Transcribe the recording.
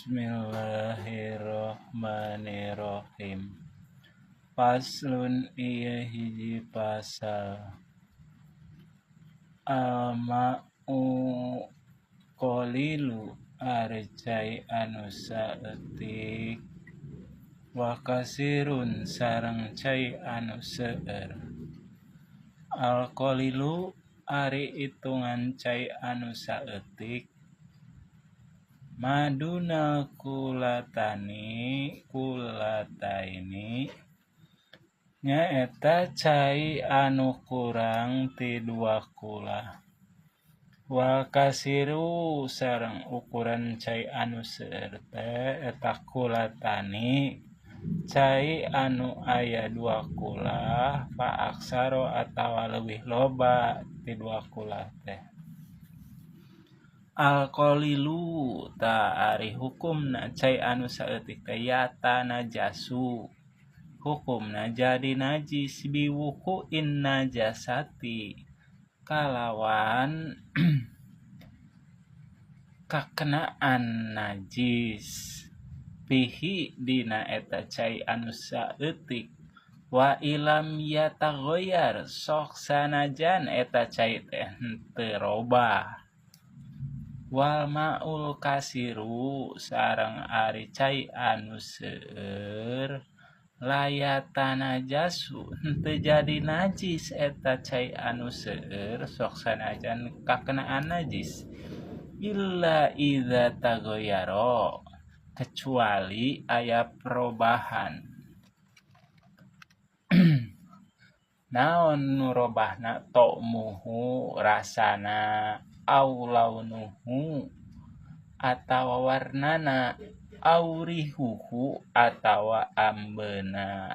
Bismillahirrahmanirrahim. Faslun ieu hiji pasal. Al-ma'u qalilu ari cai anu saeutik wa kasirun sareng cai anu seueur. Al-qalilu ari itungan cai anu saeutik madunal kulataini nyaeta cai anu kurang ti dua kulah. Wal kasiru sareng ukuran cai anu seueur teh eta kulatani cai anu aya dua kulah fa aksaro atawa leuwih loba ti dua kulah teh. Al-qalilu ta ari hukumna cai anu saeutik teh yatanajasu hukumna jadi najis biwuqu'in najasati kalawan kakenaan najis fihi dina eta cai anu saeutik wa ilam yataghayyar sok sanajan eta cai teh henteu robah. Wal ma'ul kasiru sareng ari cai anu seueur layatanajasu henteu jadi najis eta cai anu seueur sok sanajan kakenaan najis illa idza taghayyara kecuali aya perubahan. Naon nu robahna to'muhu rasana aw launuhu atawa warnana aw rihuhu atawa ambeuna.